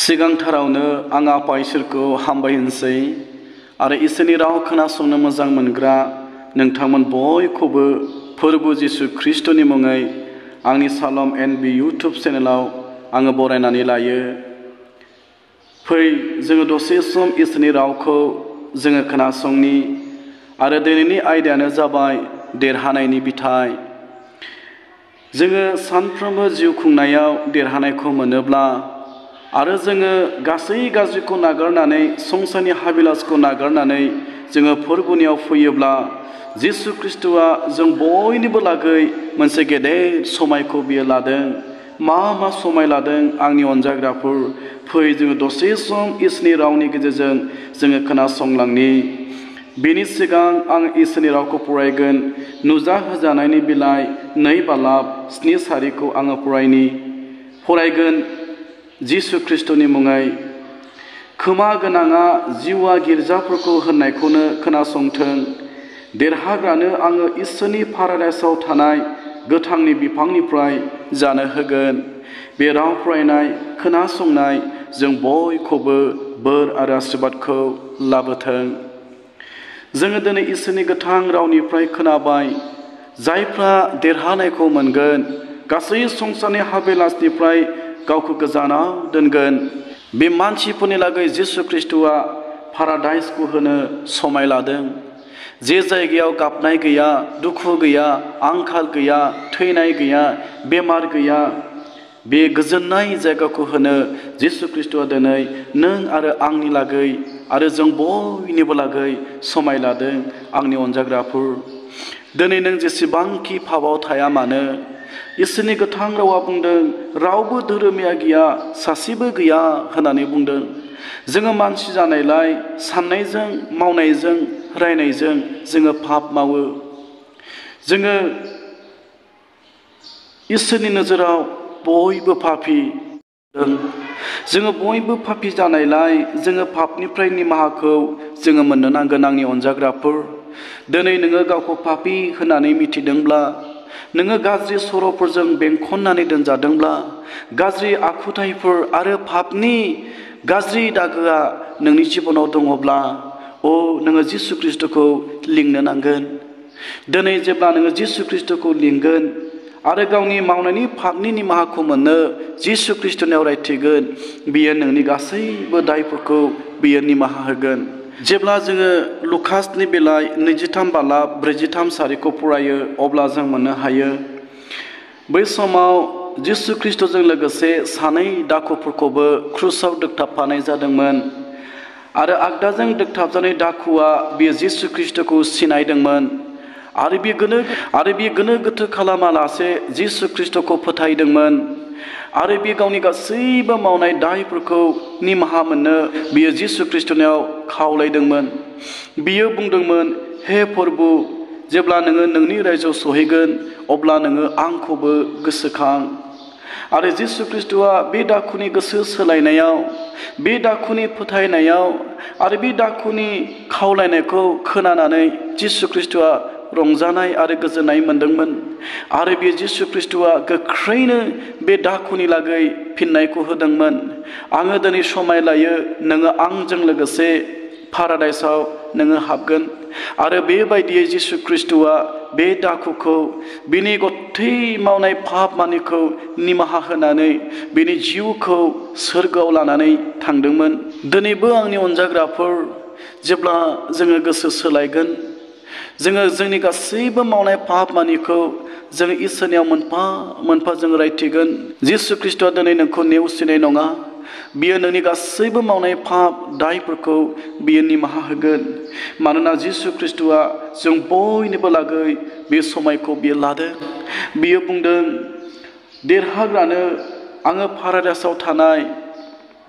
सिगांथारावनो आं आफा इसोरखौ हामबाय होनसै आरो इसोरनि राव खोनासंनो मोजां मोनग्रा नोंथांमोन बयखौबो फोरबो जिसु ख्रीष्टनि मुङै आंनि सालम एनबी यूट्यूब चेनेलाव आङो बरायनानै लायो। फै जोङो दसे सम इसोरनि रावखौ जोङो खोनासंनि आरो दिनैनि आयदायानो जाबाय देरहानायनि बिथाइ। जोङो सानफ्रोमबो जिउ खुंनायाव देरहानायखौ मोनोब्ला आरो जोङो गासै गाज्रिखौ नागारनानै संसारनि हाबिलासखौ नागारनानै जोङो फोरबोनियाव फैयोब्ला जिसु ख्रीष्टआ जों बयनिबो लागै मोनसे गेदेर समायखौ बियो लादों। मा समाय लादों आंनि अनजाग्राफोर, फै जोङो दसे सम इसोरनि रावनि गेजेरजों जोङो खोनासंलांनि। बेनि सिगां आं इसोरनि रावखौ फरायगोन। नुजाहोजानायनि बिलाइ 2 बालाब 7:4 आङो फरायगोन जिसु ख्रीष्टनि मुङै। खोमा गोनाङा जिउआ गिर्जाफोरखौ होननायखौनो खोनासंथों। देरहाग्रानो आङो इसोरनि पाराडाइसआव थानाय गोथांनि बिफांनिफ्राय जानो होगोन। बे राव फरायनाय खोनासंनाय जों बयखौबो बोर आरो आशीर्बादखौ लाबोथों। जोङो दिनै इसोरनि गोथां रावनिफ्राय खोनाबाय, जायफ्रा देरहानायखौ मोनगोन गासै संसारनि हाबिलासनिफ्राय गावखौ गोजानाव दोनगोन, बे मानसिफोरनि लागै जिसु ख्रीष्टआ पाराडाइसखौ होनो समाय लादों। जे जायगायाव गाबनाय गैया, दुखु गैया, आंखाल गैया, थैनाय गैया, बेमार गैया, बे गोजोननाय जायगाखौ होनो जिसु ख्रीष्टआ दिनै नों आरो आंनि लागै आरो जों बयनिबो लागै समाय लादों। आंनि अनजाग्राफोर, दिनै नों जेसेबांखि पापाव थाया मानो, इसोरनि गोथां रावा बुंदों रावबो धोरोमिया गैया, सासेबो गैया होननानै बुंदों। जोङो मानसि जानायलाय साननायजों, मावनायजों, रायनायजों जोङो पाप मावो। जोङो इसोरनि नोजोराव बयबो पापी। जोङो बयबो पापी जानायलाय जोङो पापनिफ्राय निमाहाखौ जोङो मोननो नांगोन। आंनि अनजाग्राफोर, दिनै नोङो गावखौ पापी होननानै मिथिदोंब्ला, नोङो गाज्रि सर'फोरजों बेंखननानै दोनजादोंब्ला, गाज्रि आखुथाइफोर आरो पापनि गाज्रि दागोआ नोंनि जिबनाव दङब्ला, नोङो जिसु ख्रीष्टखौ लिंनो नांगोन। दिनै जेब्ला नोङो जिसु ख्रीष्टखौ लिंगोन आरो गावनि मावनायनि पापनि निमाहाखौ मोननो जिसु ख्रीष्टनियाव रायथिगोन, बियो नोंनि गासैबो दायफोरखौ बियो निमाहा होगोन। जेब्ला जोङो लुकासनि बिलाइ 23 बालाब 43:4 फरायो, अब्ला जों मोननो हायो, बै समाव जिसु ख्रीष्टजों लोगोसे 2 दाखुफोरखौबो क्रुसाव दोगथाबफानाय जादोंमोन आरो आगदाजों दोगथाबजानाय दाखुआ बियो जिसु ख्रीष्टखौ सिनायदोंमोन आरो बियो गोनो गोथो खालामालासे जिसु ख्रीष्टखौ फोथायदोंमोन आरो बियो गावनि गासैबो मावनाय दायफोरखौ निमाहा मोननो बियो जिसु ख्रीष्टनियाव खावलायदोंमोन। बियो बुंदोंमोन, हे प्रभु, जेब्ला नोङो नोंनि रायजोआव सहैगोन अब्ला नोङो आंखौबो गोसोखां। आरो जिसु ख्रीष्टआ बे दाखुनि गोसो सोलायनायाव, बे दाखुनि फोथायनायाव आरो बे दाखुनि खावलायनायखौ खोनानानै जिसु ख्रीष्टआ रंजानाय आरो गोजोननाय मोनदोंमोन आरो बे जिसु ख्रीष्टआ गोख्रैनो बे दाखुनि लागै फिननायखौ होदोंमोन। आङो दिनै समाय लायो, नोङो आंजों लोगोसे पाराडाइसआव नोङो हाबगोन आरो बेबायदियै जिसु ख्रीष्टआ बे दाखुखौ, बिनि गथै मावनाय पाप मानिखौ निमाहा होनानै बिनि जिउखौ सोरगोआव लानानै थांदोंमोन। दिनैबो आंनि अनजाग्राफोर, जेब्ला जोङो गोसो सोलायगोन, जोङो जोंनि गासैबो मावनाय पाप मानिखौ जों इसोरनियाव मोनफा मोनफा जों रायथिगोन। जिसु ख्रीष्टआ दिनै नोंखौ नेवसिनाय नङा। बियो नोंनि गासैबो मावनाय पाप दायफोरखौ बियो निमाहा होगोन। मानोना जिसु ख्रीष्टआ जों बयनिबो लागै बे समायखौ बियो लादों। बियो बुंदों, देरहाग्रानो आङो पाराडाइसआव थानाय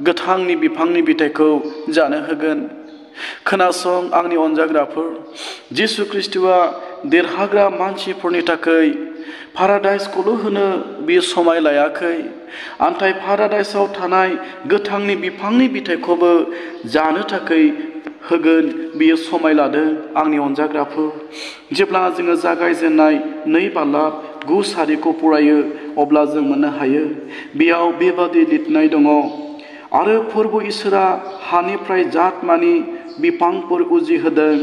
गोथांनि बिफांनि बिथाइखौ जानो होगोन। खोनासं आंनि अनजाग्राफोर, जिसु ख्रीष्टआ देरहाग्रा मानसिफोरनि थाखाय पाराडाइसखौल' होनो बियो समाय लायाखै, नाथाय पाराडाइसआव थानाय गोथांनि बिफांनि बिथाइखौबो जानो थाखाय होगोन बियो समाय लादों। आंनि अनजाग्राफोर, जेब्ला जोङो जागायजेननाय 2 बालाब 9:4 फरायो, अब्ला जों मोननो हायो, बेयाव बेबादि लिरनाय दङ, आरो फोरबो इसोरा हानिफ्राय जातमानि बिफांफोर उजिहोदों।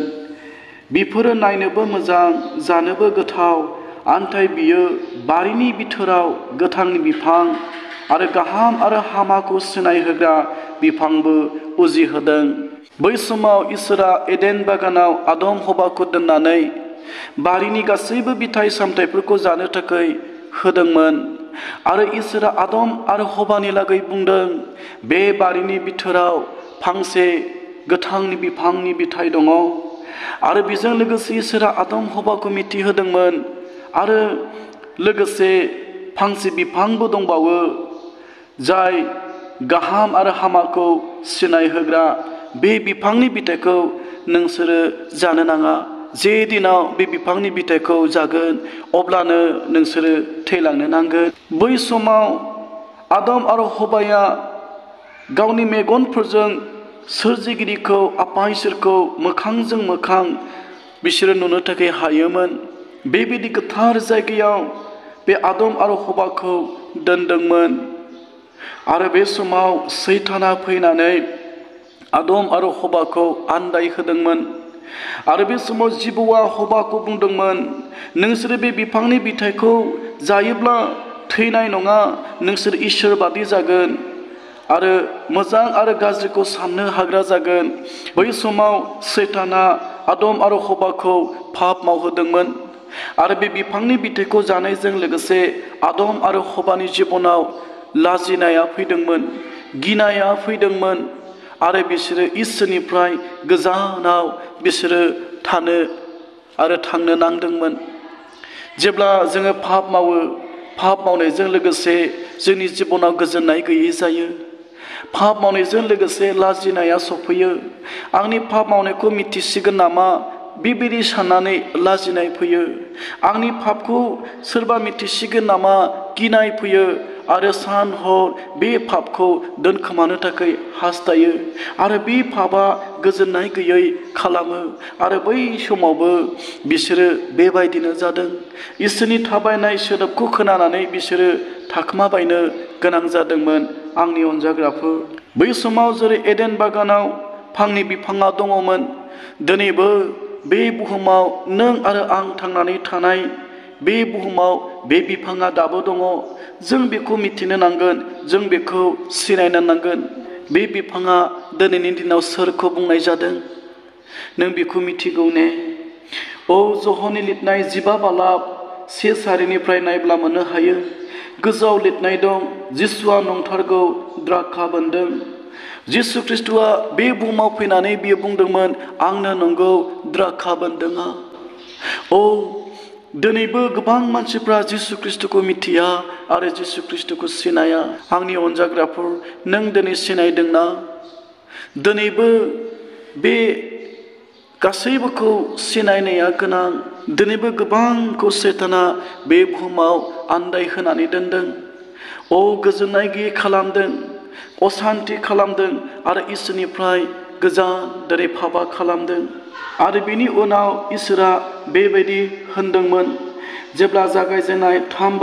बिफोरो नायनोबो मोजां, जानोबो गोथाव, आन्थाय बियो बारिनि बिथोराव गोथांनि बिफां आरो गाहाम आरो हामाखौ सिनायहोग्रा बिफांबो उजिहोदों। बै समाव इसोरा एडेन बागानाव आदम हवाखौ दोननानै बारिनि गासैबो फिथाइ सामथाइफोरखौ जानो थाखाय होदोंमोन। आरो इसोरा आदम आरो हवानि लागै बुंदों, बे बारिनि बिथोराव फांसे गोथांनि बिफांनि बिथाइ दङ। आरो बेजों लोगोसे इसोरा आदम हवाखौ मिथिहोदोंमोन, आरो लोगोसे फांसे बिफांबो दंबावो जाय गाहाम आरो हामाखौ सिनायहोग्रा। बे बिफांनि बिथाइखौ नोंसोरो जानो नाङा। जे दिनाव बे बिफांनि बिथाइखौ जागोन अब्लानो नोंसोरो थैलांनो नांगोन। बै समाव आदम आरो हवाया गावनि मेगनफोरजों सोरजिगिरिखौ आफा इसोरखौ मोखांजों मोखां बिसोरो नुनो थाखाय हायोमोन। बेबायदि गोथार जायगायाव बे आदम आरो हवाखौ दोनदोंमोन। आरो बे समाव सैताना फैनानै आदम आरो हवाखौ आन्दायहोदोंमोन। आरो बे समाव जिबौआ हवाखौ बुंदोंमोन, नोंसोरो बे बिफांनि बिथाइखौ जायोब्ला थैनाय नङा, नोंसोर इसोर बादि जागोन आरो मोजां आरो गाज्रिखौ साननो हाग्रा जागोन। बै समाव सैताना आदम आरो हवाखौ पाप मावहोदोंमोन। आरो बे बिफांनि बिथाइखौ जानायजों लोगोसे आदम आरो हवानि जिबनाव लाजिनाया फैदोंमोन, गिनाया फैदोंमोन, आरो बिसोरो इसोरनिफ्राय गोजानाव बिसोरो थानो आरो थांनो नांदोंमोन। जेब्ला जोङो पाप मावो, पाप मावनायजों लोगोसे जोंनि जिबनाव गोजोननाय गैयै जायो। पाप मावनायजों लोगोसे लाजिनाया सफैयो। आंनि पाप मावनायखौ मिथिसिगोन नामा, बेबायदि साननानै लाजिनाय फैयो। आंनि पापखौ सोरबा मिथिसिगोन नामा, गिनाय फैयो। आरो सान हर बे पापखौ दोनखोमानो थाखाय हास्थायो। आरो बे पापआ गोजोननाय गैयै खालामो। आरो बै समावबो बिसोरो बेबायदिनो जादों। इसोरनि थाबायनाय सोदोबखौ खोनानानै बिसोरो थाखोमाबायनो गोनां जादोंमोन। आंनि अनजाग्राफोर, बै समाव जेरै एडेन बागानाव फांनै बिफाङा दङमोन, दिनैबो बे बुहुमाव नों आरो आं थांनानै थानाय बे बुहुमाव बे बिफाङा दाबो दङ। जों बेखौ मिथिनो नांगोन, जों बेखौ सिनायनो नांगोन। बे बिफाङा दिनैनि दिनाव सोरखौ बुंनाय जादों, नों बेखौ मिथिगौ ने? औ, जहननि लिरनाय 15 बालाब 1 सारिनिफ्राय नायब्ला मोननो हायो। गोजौआव लिरनाय दं, जिसुआ नंथारगौ द्राक्षा बोन्दों। जिसु ख्रिस्ट'आ बे बुहुमाव फैनानै बियो बुंदोंमोन, आंनो नंगौ द्राक्षा बोन्दोंआ। औ, दिनैबो गोबां मानसिफ्रा जिसु ख्रिस्ट'खौ मिथिया आरो जिसु ख्रिस्ट'खौ सिनाया। आंनि अनजाग्राफोर, नों दिनै सिनायदोंना? दिनैबो बे गासैबोखौ सिनायनाया गोनां। दिनैबो गोबांखौ सैताना बे बुहुमाव आन्दायहोनानै दोनदों। औ, गोजोननाय गैयै खालामदों, असान्ति खालामदों, आरो इसोरनिफ्राय गोजान दिनै पापा खालामदों। आरो बिनि उनाव इसोरा बेबायदि होनदोंमोन, जेब्ला जागायजेननाय 3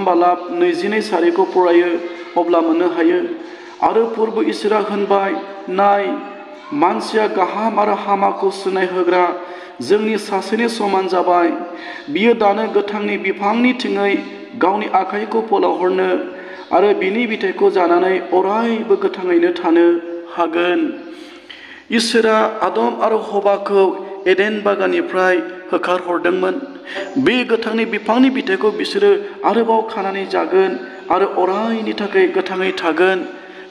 बालाब 22 सारिखौ फरायो अब्ला मोननो हायो। आरो फोरबो इसोरा होनबाय, नाय, मानसिया गाहाम आरो हामाखौ सिनायहोग्रा जोंनि सासेनि समान जाबाय। बियो दानो गोथांनि बिफांनि थिङै गावनि आखाइखौ फोलावहरनो आरो बिनि बिथाइखौ जानानै अरायबो गोथाङैनो थानो हागोन। इसोरा आदम आरो हवाखौ एडेन बागाननिफ्राय होखारहरदोंमोन। बे गोथांनि बिफांनि बिथाइखौ बिसोरो आरोबाव खानानै जागोन आरो अरायनि थाखाय गोथाङै थागोन।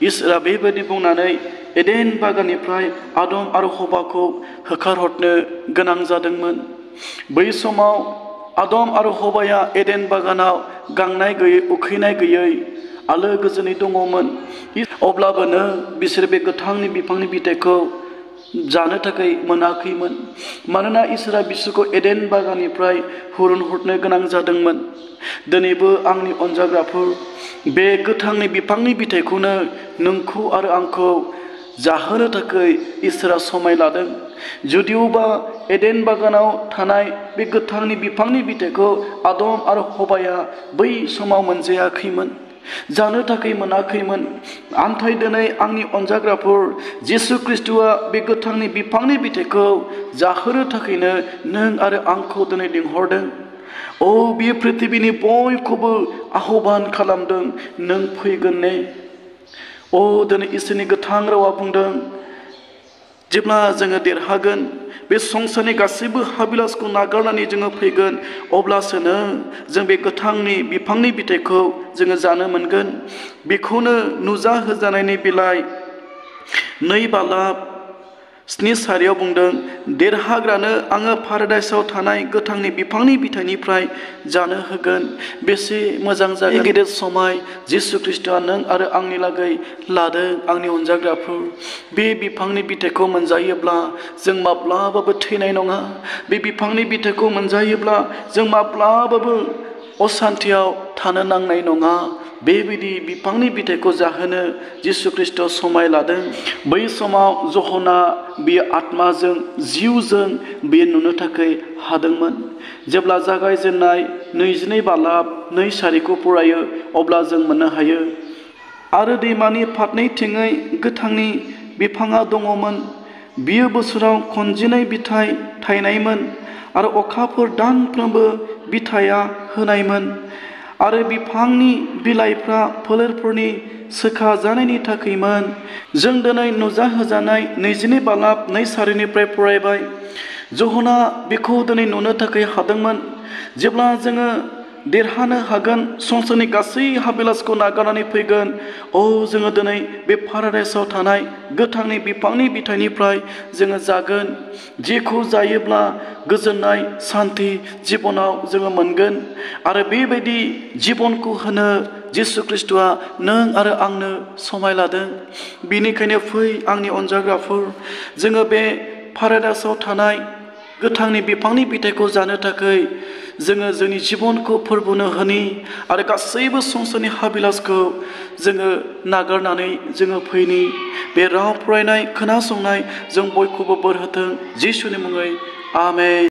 इसोरा बेबायदि बुंनानै एडेन बागाननिफ्राय आदम आरो हवाखौ होखारहरनो गोनां जादोंमोन। बै समाव आदम आरो हवाया एडेन बागानाव गांनाय गैयै, उखैनाय गैयै आलो गोजोनै दङमोन। अब्लाबोनो बिसोर बे गोथांनि बिफांनि बिथाइखौ जानो थाखाय मोनाखैमोन। मानोना इसोरा बिसोरखौ एडेन बागाननिफ्राय हुरुनहरनो गोनां जादोंमोन। दिनैबो आंनि अनजाग्राफोर, बे गोथांनि बिफांनि बिथाइखौनो नोंखौ आरो आंखौ जाहोनो थाखाय इसोरा समाय लादों। जुदिअबा एडेन बागानाव थानाय बे गोथांनि बिफांनि बिथाइखौ आदम आरो हवाया बै समाव मोनजायाखैमोन, जानो थाखाय मोनाखैमोन। आन्थाय दिनै आंनि अनजाग्राफोर जिसु ख्रिस्ट'आ बे गोथांनि बिफांनि बिथाइखौ जाहोनो थाखायनो नों आरो आंखौ दिनै लिंहरदों। बियो पृथिबीनि बयखौबो आह्वान खालामदों, नों फैगोन ने? दिनै इसोरनि गोथां रावा बुंदों, जेब्ला जोङो देरहागोन, बे संसारनि गासैबो हाबिलासखौ नागारनानै जोङो फैगोन, अब्लासोनो जों बे गोथांनि बिफांनि बिथाइखौ जोङो जानो मोनगोन। बेखौनो नुजा होजानायनि बिलाइ 2:7 बुंदों, देरहाग्रानो आङो पाराडाइसाव थानाय गोथांनि बिफांनि बिथाइनिफ्राय जानो होगोन। बेसे मोजां जागोन गेदेर समाय जिसु ख्रिस्ट'आ नों आरो आंनि लागै लादों। आंनि अनजाग्राफोर, बे बिफांनि बिथाइखौ मोनजायोब्ला जों माब्लाबाबो थैनाय नङा। बे बिफांनि बिथाइखौ मोनजायोब्ला जों माब्लाबाबो असान्थियाव थानो नांनाय नङा। बेबायदि बिफांनि बिथाइखौ जाहोनो जिसु ख्रिस्ट'आ समाय लादों। बै समाव जहना बियो आत्माजों जिउजों बियो नुनो थाखाय हादोंमोन। जेब्ला जागायजेननाय 22:2 फरायो, अब्ला जों मोननो हायो, आरो दैमानि फारनैथिङै गोथांनि बिफाङा दङमोन। बियो बोसोराव खनजिनै बिथाइ थायनायमोन, आरो अखाफोर दानफ्रोमबो बिथाइया होनायमोन। आरो बिफांनि बिलाइफ्रा फोलेरफोरनि सोखा जानायनि थाखायमोन। जों दिनै नुजाहोजानाय 22:2 फरायबाय। जहना बेखौ दिनै नुनो थाखाय हादोंमोन। जेब्ला जोङो देरहानो हागोन, संसारनि गासै हाबिलासखौ नागारनानै फैगोन, जोङो दिनै बे पाराडाइसाव थानाय गोथांनि बिफांनि बिथाइनिफ्राय जोङो जागोन। जेखौ जायोब्ला गोजोननाय सान्थि जिबनाव जोङो मोनगोन। आरो बेबायदि जिबनखौ होनो जिसु ख्रिस्ट'आ नों आरो आंनो समाय लादों। बेनिखायनो फै आंनि अनजाग्राफोर, जोङो बे पाराडाइसाव थानाय गोथांनि बिफांनि बिथाइखौ जानो थाखाय जोङो जोंनि जिबनखौ फोरबोनो होनि, आरो गासैबो संसारनि हाबिलासखौ जोङो नागारनानै जोङो फैनि। बे राव फरायनाय खोनासंनाय जों बयखौबो बोर होथों, जिसुनि मुङै आमेन।